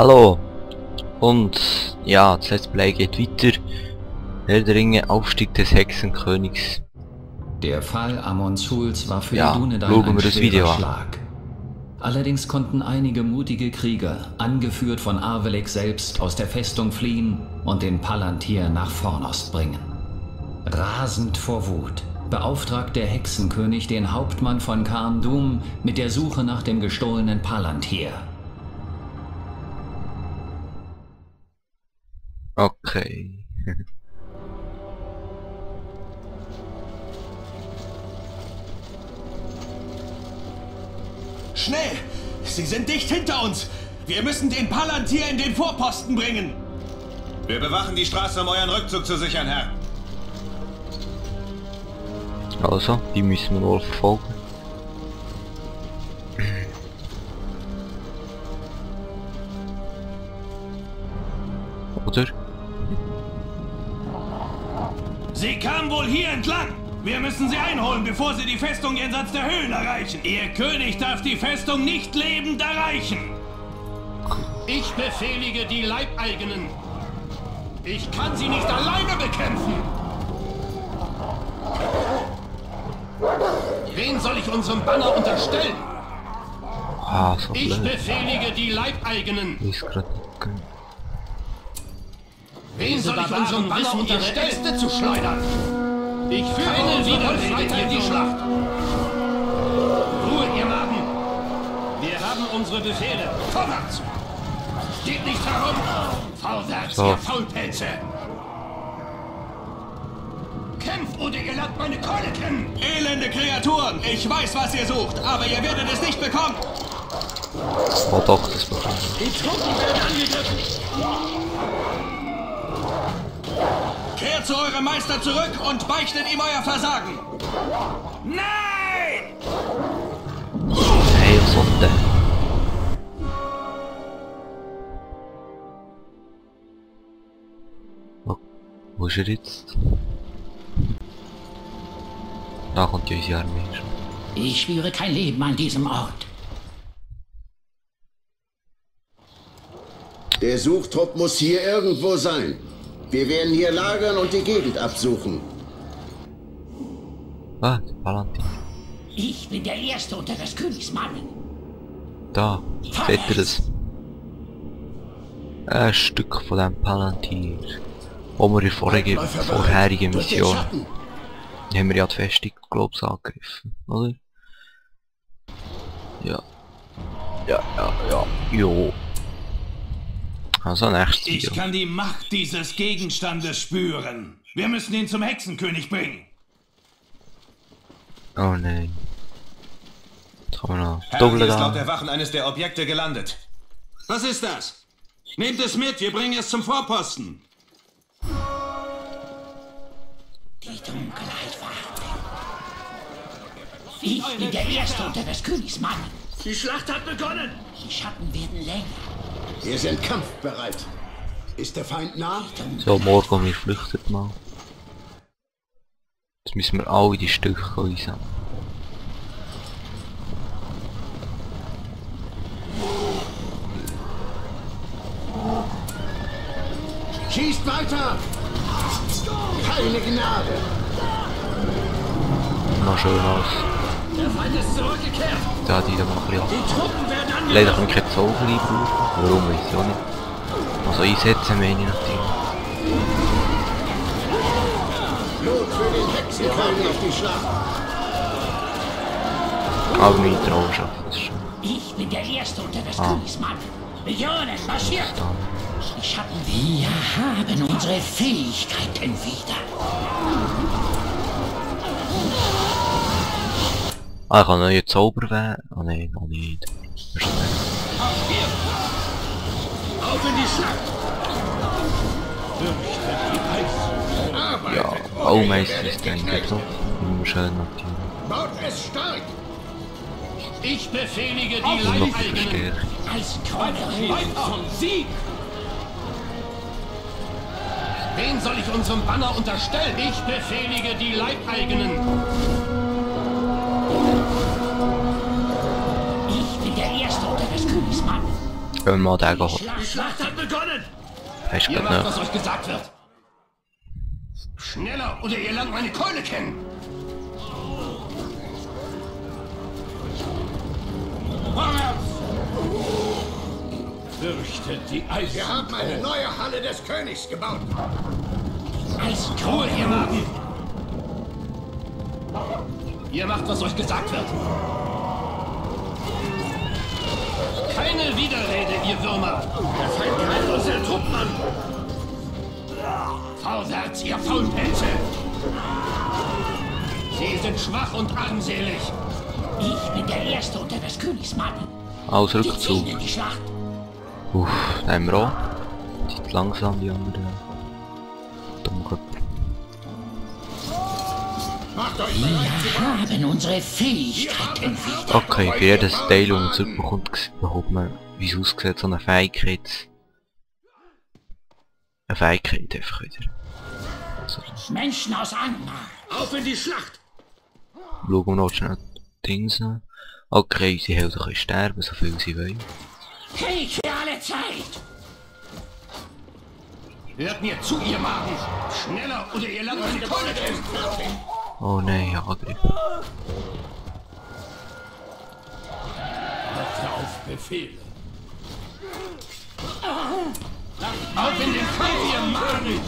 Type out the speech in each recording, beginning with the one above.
Hallo und ja, das Let's Play geht weiter. Herr der Ringe, Aufstieg des Hexenkönigs. Der Fall Amon-Suls war für Ja, die Dunedain schauen ein wir das Video schwerer an. Schlag. Allerdings konnten einige mutige Krieger, angeführt von Arvelek selbst, aus der Festung fliehen und den Palantir nach Fornost bringen. Rasend vor Wut beauftragt der Hexenkönig den Hauptmann von Karn-Dûm mit der Suche nach dem gestohlenen Palantir. Okay. Schnell! Sie sind dicht hinter uns! Wir müssen den Palantir in den Vorposten bringen! Wir bewachen die Straße, um euren Rückzug zu sichern, Herr. Also, die müssen wir wohl verfolgen. Oder? Sie kamen wohl hier entlang! Wir müssen sie einholen, bevor sie die Festung jenseits der Höhlen erreichen. Ihr König darf die Festung nicht lebend erreichen. Ich befehlige die Leibeigenen. Ich kann sie nicht alleine bekämpfen. Wen soll ich unserem Banner unterstellen? Ah, so Ich blöd. befehlige die Leibeigenen. Ist grad nicht. Wen soll ich unserem Banner unterstellen? Äste zu schleudern. Ich führe unsere Volksreiter in die Schlacht. Ruhe, ihr Magen. Wir haben unsere Befehle. Vorwärts! Steht nicht herum! Vorwärts, So. ihr Faulpelze! Kämpft oder ihr lernt meine Keule kennen! Elende Kreaturen! Ich weiß, was ihr sucht, aber ihr werdet es nicht bekommen! Oh doch, das bekommen wir. Die Truppen werden angegriffen! Kehrt zu eurem Meister zurück und beichtet ihm euer Versagen! Nein! Hey, was soll denn? Wo ist er jetzt? Da kommt ja unsere Armee schon. Ich spüre kein Leben an diesem Ort. Der Suchtrupp muss hier irgendwo sein. Wir werden hier lagern und die Gegend absuchen. Ah, der Palantir. Ich bin der Erste unter des Königs Mannen. Da, seht ihr das? Ein Stück von dem Palantir. Wo wir in der vorherigen Durch den Mission Schatten. haben wir ja die Festung, glaub ich, angegriffen, oder? Ja. Jo. Also nächstes Ich Video. kann die Macht dieses Gegenstandes spüren. Wir müssen ihn zum Hexenkönig bringen. Oh nein. Jetzt kann man noch Herr, doppelt hier ist laut da. der Wachen eines der Objekte gelandet. Was ist das? Nehmt es mit, wir bringen es zum Vorposten. Die Dunkelheit wartet. Ich bin der Erste unter des Königs Mannen. Die Schlacht hat begonnen. Die Schatten werden länger. Wir sind kampfbereit. Ist der Feind nah? So, morgen wir flüchten mal. Jetzt müssen wir alle die Stücke einsammeln. Schießt weiter! Keine Gnade! Noch schön aus. Der Feind ist zurückgekehrt! Da die da mal ein bisschen ab. Die Truppen werden angegriffen! Leider kann ich keine Zauberei brauchen. Warum weiß ich auch nicht. Also einsetzen meine ich natürlich. Blut für den Hexenkönig auf die Schlacht! Aber meine Traumschaft ist schon Ich bin der Erste unter des Königs Mannen. Legionen, marschiert! da. Die Schatten, wir haben unsere Fähigkeiten wieder. Ah, ich kann neue Zauber wählen. Oh nein, noch nicht. Das ist schon nicht. Auf in die Schlacht! Fürchtet die Eis! Arbeitet! Ja, Baumeister ist ein Gegner. Immer schön notieren. Baut es stark! Ich befehlige die Und noch die Leibeigenen! Verstärkung. Eisenkrone, Weit zum Sieg! Wen soll ich unserem Banner unterstellen? Ich befehlige die Leibeigenen! ich bin der Erste unter des Königs Mannen. Gehen wir mal den holen. Die Schlacht hat begonnen! Er ist Ihr gerade macht, noch. was euch gesagt wird. Schneller, oder ihr lernt meine Keule kennen! Vorwärts! Fürchtet die Eisen. Wir haben eine neue Halle des Königs gebaut. Ruhe, ihr Magen! Ihr macht, was euch gesagt wird. Keine Widerrede, ihr Würmer! Der Feind greift unsere Truppen an! Vorwärts, ihr Faulpelze! Sie sind schwach und armselig. Ich bin der Erste unter des Königs Mannen. Aus Wir Rückzug. ziehen in die Schlacht. Uff, da haben wir auch. Sind langsam die anderen. Dummköpfe. Macht euch Wir bereit. haben unsere Fähigkeiten wieder. Okay, für jedes Teil, das man zurückbekommt, bekommt man, wie es aussieht, so eine Fähigkeit. Eine Fähigkeit einfach wieder. So, Menschen aus Angmar. Auf in die Schlacht! schauen wir noch schnell die Dings an. Okay, sie Helden können sterben, so viel sie wollen. Krieg für alle Zeit. Hört mir zu, ihr Magen! Schneller, oder ihr lernt meine Keule kennen! Oh nein, Angriff. Warte auf Befehl! Auf in den Kampf, ihr Magen!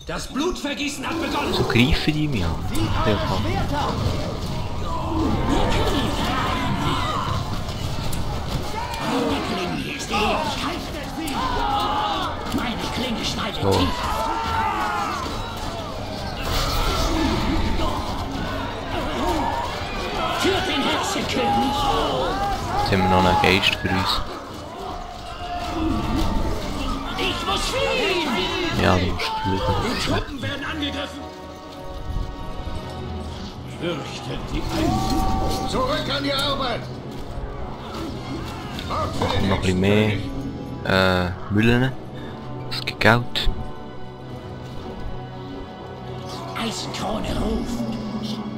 Das Blutvergießen hat begonnen! So greifen die mich an. Der Fall. Meine Klinge hier ist die Ewigkeit. Meine Klinge schneidet So. tief. Für den Hexenkönig. Jetzt haben wir noch einen Geist für uns. Ich muss fliehen. Ja, du musst fliegen. Die Truppen werden angegriffen! Fürchtet die Eisen! Zurück an die Arbeit. Macht für den Noch ein bisschen mehr Müllen. Das gibt Geld. Eisenkrone ruft.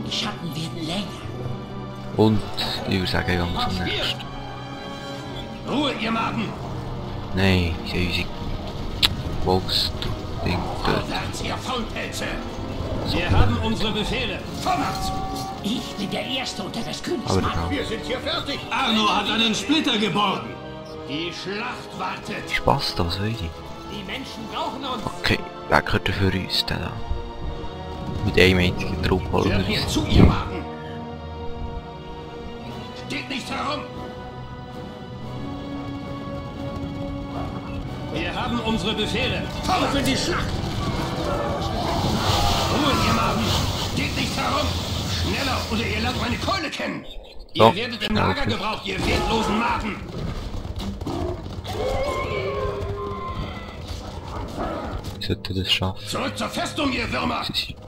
Die Schatten werden länger. Und ich würde sagen, wir gehen zum nächsten. Ruhe, ihr Magen! Nein, sie haben unsere Wolfs-Ding dort. Vorwärts, ihr Faulpelze! Wir haben unsere Befehle! Vorwärts! Ich bin der Erste unter des Königs Aber Mannen. egal. Wir sind hier fertig. Arno hat einen Splitter geborgen! Die Schlacht wartet! Spaß, das will ich. Die Menschen brauchen uns! Okay, wer gehört für uns, der da? Mit einem einzigen Trupp holen Hört wir mir uns. zu, ihr Magen! Steht nicht herum! Wir haben unsere Befehle! Auf in die Schlacht! Ruhe, ihr Magen! Steht nicht herum! Schneller, oder ihr lernt meine Keule kennen! Ihr So, werdet im schnell Lager auf. gebraucht, ihr wertlosen Magen! Sie sollten das schaffen. Zurück zur Festung, ihr Würmer!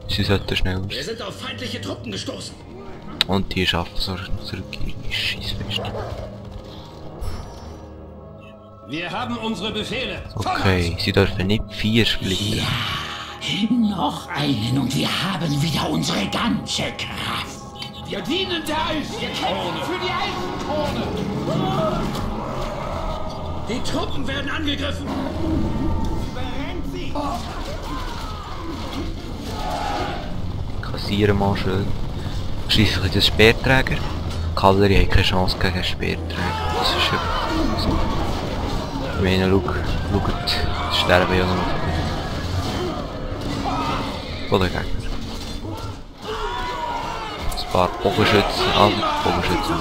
Sie sollten schneller. Wir sind auf feindliche Truppen gestoßen! Und die schaffen es auch noch zurück in die Schießfest. Wir haben unsere Befehle! Okay, sie dürfen nicht 4 splittern. Noch einen und wir haben wieder unsere ganze Kraft. Wir dienen der Eisen! Wir kämpfen für die Eisenkrone! Die Truppen werden angegriffen! Überrennt sie! Kassieren mal schön. Schliesslich das Speerträger. Kavallerie hat keine Chance gegen Speerträger. Das ist schon so. Ich meine, schaut, sterben ja noch von den Gegnern. Ein paar Bogenschützen, Bogenschützen.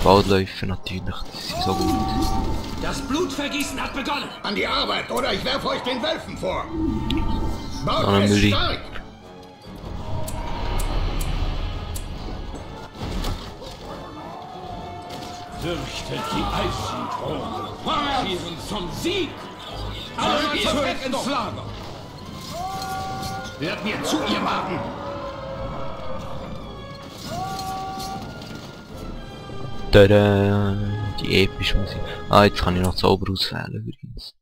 Waldläufer natürlich, die sind so gut. Das Blutvergießen hat begonnen! An die Arbeit, oder ich werfe euch den Wölfen vor. Noch Baut eine es Mühle. stark. Fürchtet die Eisenkrone! Marschieren zum Sieg! Alle zurück ins Lager! Hört mir zu, ihr Magen! Tada! Die epische Musik. Ah, jetzt kann ich noch Zauber auswählen übrigens.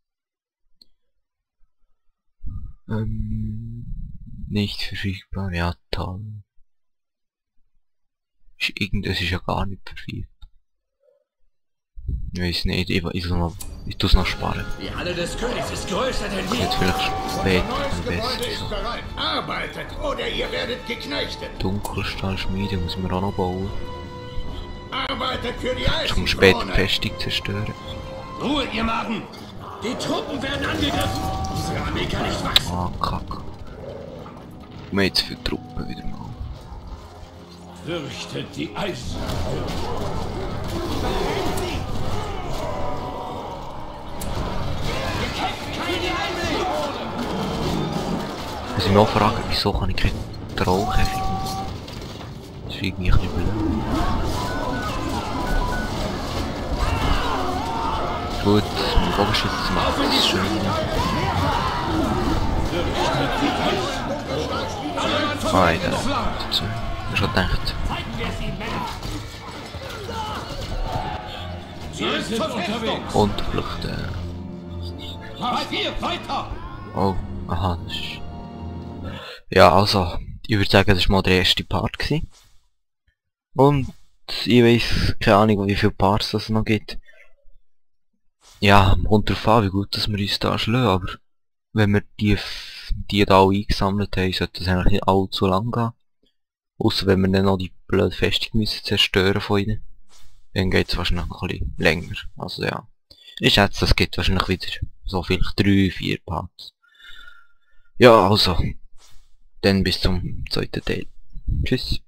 Nicht verfügbar, ja toll. Ist irgendwas ist ja gar nicht verfügbar. Ich weiß nicht, ich tu's noch sparen. Die Halle des Königs ist größer denn wir. Jetzt vielleicht später am besten. ist bereit. Arbeitet oder ihr werdet geknechtet. Dunkelstahlschmiede müssen wir auch noch bauen. Arbeitet für die Um später die Eisenkrone. Festung zerstören. Ruhe, ihr Maden! Die Truppen werden angegriffen. Unsere Armee kann nicht wachsen. Ah, Kacke. Wir haben jetzt viele Truppen wieder mal. Fürchtet die Eisenkrone. Was ich mich auch frage, wieso kann ich keinen Trollkäfer machen? Das ist irgendwie ein bisschen blöd. Gut, mein Bogenschütze zu machen, das ist schön. Ah, ja, das ist ich schon gedacht. Wir sind unterwegs. Und flüchten. Weiter! Oh, aha, das ist... Ja, also, ich würde sagen, das war mal der erste Part gewesen. Und ich weiss keine Ahnung, wie viele Parts es noch gibt. Ja, kommt drauf an, wie gut dass wir uns da schlagen, aber wenn wir die da alle eingesammelt haben, sollte das eigentlich nicht allzu lang gehen. Ausser wenn wir dann noch die blöde Festung müssen zerstören von ihnen. Dann geht es wahrscheinlich noch ein bisschen länger. Also ja. Ich schätze, das gibt wahrscheinlich wieder so vielleicht 3-4 Parts. Ja, also. Dann bis zum zweiten Teil. Tschüss.